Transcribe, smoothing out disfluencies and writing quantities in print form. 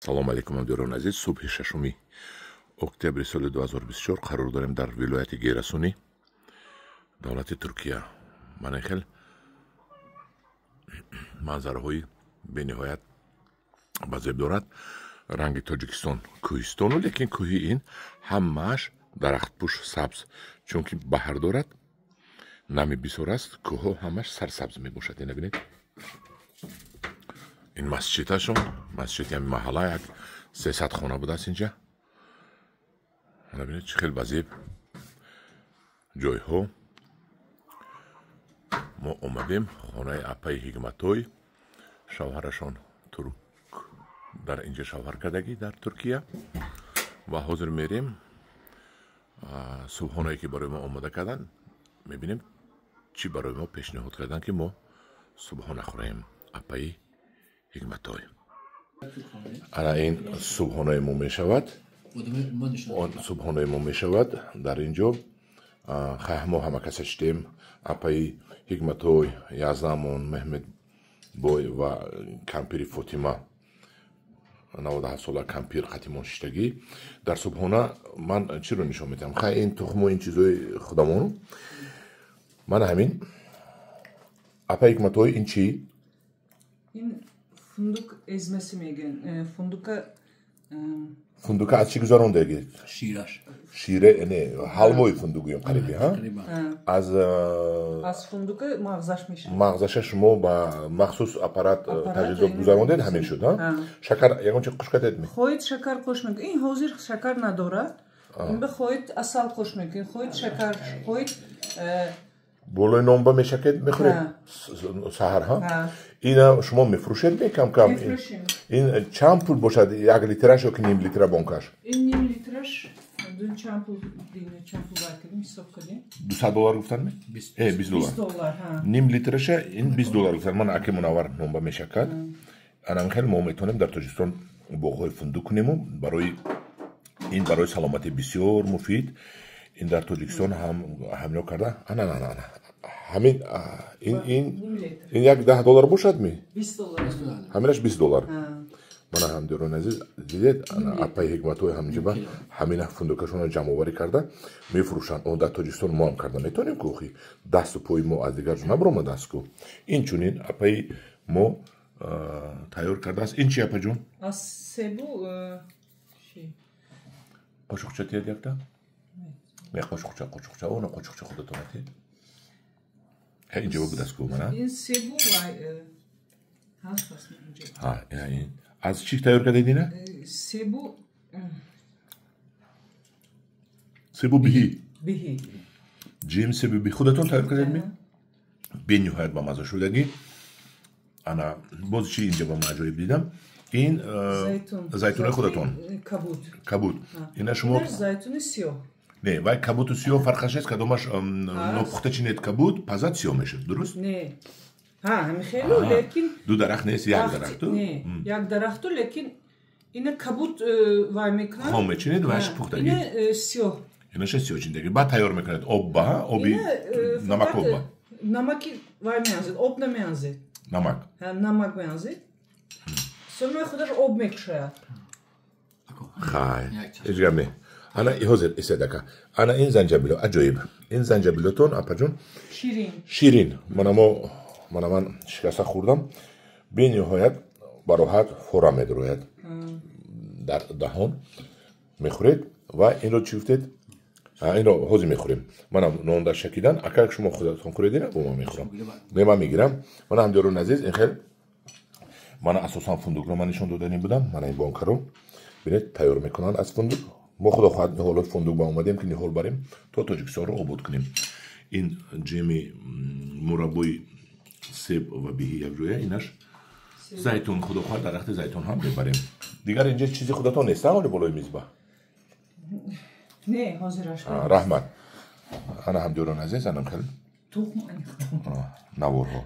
Салом алейкум, ҳамдиёрони азиз. Субҳи 6 октябри соли 2024 қарор дорем дар вилояти Герасунӣ, давлати Туркия. Мана хел манзараҳои бениҳоят ба зеб дорад. Ранги Тоҷикистон кӯҳистону, лекин кӯҳи ин ҳамааш дарахтпӯш, сабз, чунки баҳр дорад, нами бисёр аст, кӯҳҳо ҳамаш сарсабз мебошад. Ина бинед, ин масҷидашон, масҷиди ҳами маҳалла, як 300 хона будааст инҷа. Ана бинед, чӣ хел ба зеб ҷойҳо. Мо омадем хонаи апаи Ҳикматой, шавҳарашон турк, дар инҷа шавҳар кардагӣ, дар Туркия, ва ҳозир мерем субҳонае, ки барои мо омода карданд, мебинем, чӣ барои мо пешниҳод карданд, ки мо субҳона хӯрем. Апаи Ҳикматой, ана ин субҳонаи мо мешавад, субҳонаи мо мешавад дар ин ҷо. Хай, мо ҳама каса шидем: апаи Ҳикматой, Язамон, Меҳмедбой ва кампири Фотима, 97 сола кампир қатимон шиштагӣ. Дар субҳона ман чиро нишон медиҳам? Хай, ин тухму ин чизои худамон. Мана ҳамин, апаи Ҳикматой, ин чӣ? Ин фундук ezmesi мегӯянд. Фундука. Фундука аз чӣ гузарондагӣ? Шираш. Шире не, ҳалвои фундук гӯем, қариби ҳа, аз аз фундука мағзаш мешавад. Мағзаша шумо ба махсус аппарат, таҷҳизот гузарондед, ҳамин шуд. Ҳа, шакар ягон чи қуш кардед ми? Хоҳед, шакар қош мекунед. Ин ҳозир шакар надорад. Ин ба хоҳед, асал қош мекунед, хоҳед, шакар, хоҳед. Болои нонба мешакед, мехӯред саҳар. Ҳа, ина шумо мефурӯшед ме кам кам? Ин чанд пул бошад, як литраш ё ки ним литра бонкаш? Ин ним литраш чанд пул, чанд пул кардем, ҳисоб кардем. 200 доллар гуфтан ме? 20 доллар ним литраша, ин 20 доллар гуфтан. Ман аки Мунаввар нонба мешакад. Анам хел мо метавонем дар Тоҷикистон боғҳои фундук кунему. Барои ин, барои саломатӣ бисёр муфид. Ин дар Тоҷикистон ҳам ҳамино карда. Ана, ана, ана ҳамин, ин як 10 доллар бошад ми? Ҳаминаш 20 доллар. Мана, ҳамдиёрони азиз, дидед, апаи Ҳикматҳои ҳаминҷоба ҳамина фундукашонро ҷамъоварӣ карда мефурӯшанд. Он дар Тоҷикистон мо ҳам карда метавонем ку, охи дасту пои мо аз дигар ҷо набаромадааст ку. Инчунин апаи мо тайёр кардааст. Ин чи, апаҷон? Аз себу. Қошуқча тиед якта? Не, қошуқча, қошуқча, она қошуқча худатон атиед. Инҷо будааст ку, мана. Ин себу. Ин аз чӣ тайёр кардед ина? Себу. Себу биҳӣ. Биҳӣ. Ҷем себу биҳ худатон тайёр кардед ми? Бениҳоят ба мазза шудагӣ. Ана боз чӣ инҷа ба ман аҷоиб дидам? Ин зайтунаи худатон. Кабуд. Кабуд. Ина шумо зайтуни сиёҳ. Не, вай кабуду сиёҳ фарқаш нест, кадомаш нопухта чинед, кабуд пазад, сиёҳ мешуд, дуруст? Не, ҳа, ҳамихелу, лекин ду дарахт нест, як дарахту. Не, як дарахту, лекин ина кабуд вай мекунад. Хом мечинед, вайш пухтагӣ. Ина сиёҳ. Инаша сиёҳ чиндаги, баъд тайёр мекунед обба, оби намак, обба. Намаки вай меанзед, об намеанзед. Намак. Намак меанзед, соми худаш об мекушояд. Хай, ҳеҷ гап не. Ана ҳозир иседака. Ана ин занҷабило аҷоиб, ин занҷабилотон, апаҷон. Ширин. Ширин. Манамо, мана ман шикаста хӯрдам, бениҳоят бароҳат фора медрояд дар даҳон, мехӯред. Ва инро чӣ гуфтед? Инро ҳозир мехӯрем. Манам нонда шакидан. Ака, шумо худатон хӯред ина, бо ман мехӯрам. Не, ман мегирам. Мана, ҳамдиёрони азиз, ин хел мана асосан фундукро ман нишон додани будам. Мана ин бонкаро бинед, тайёр мекунанд аз фундук. Мо, худо хоҳад, ниҳолои фундук ба омадем, ки ниҳол барем, то Тоҷикистонро обод кунем. Ин ҷеми мураббои себ ва биҳӣ якҷоя, инаш зайтун. Худо хоҳад, дарахти зайтун ҳам мебарем. Дигар инҷа чизи худатон нест, ҳоли болои мизба? Не, ҳозираш. Раҳмат. Ана, ҳамдиёрони азиз, анам хел тухм. Наворҳо.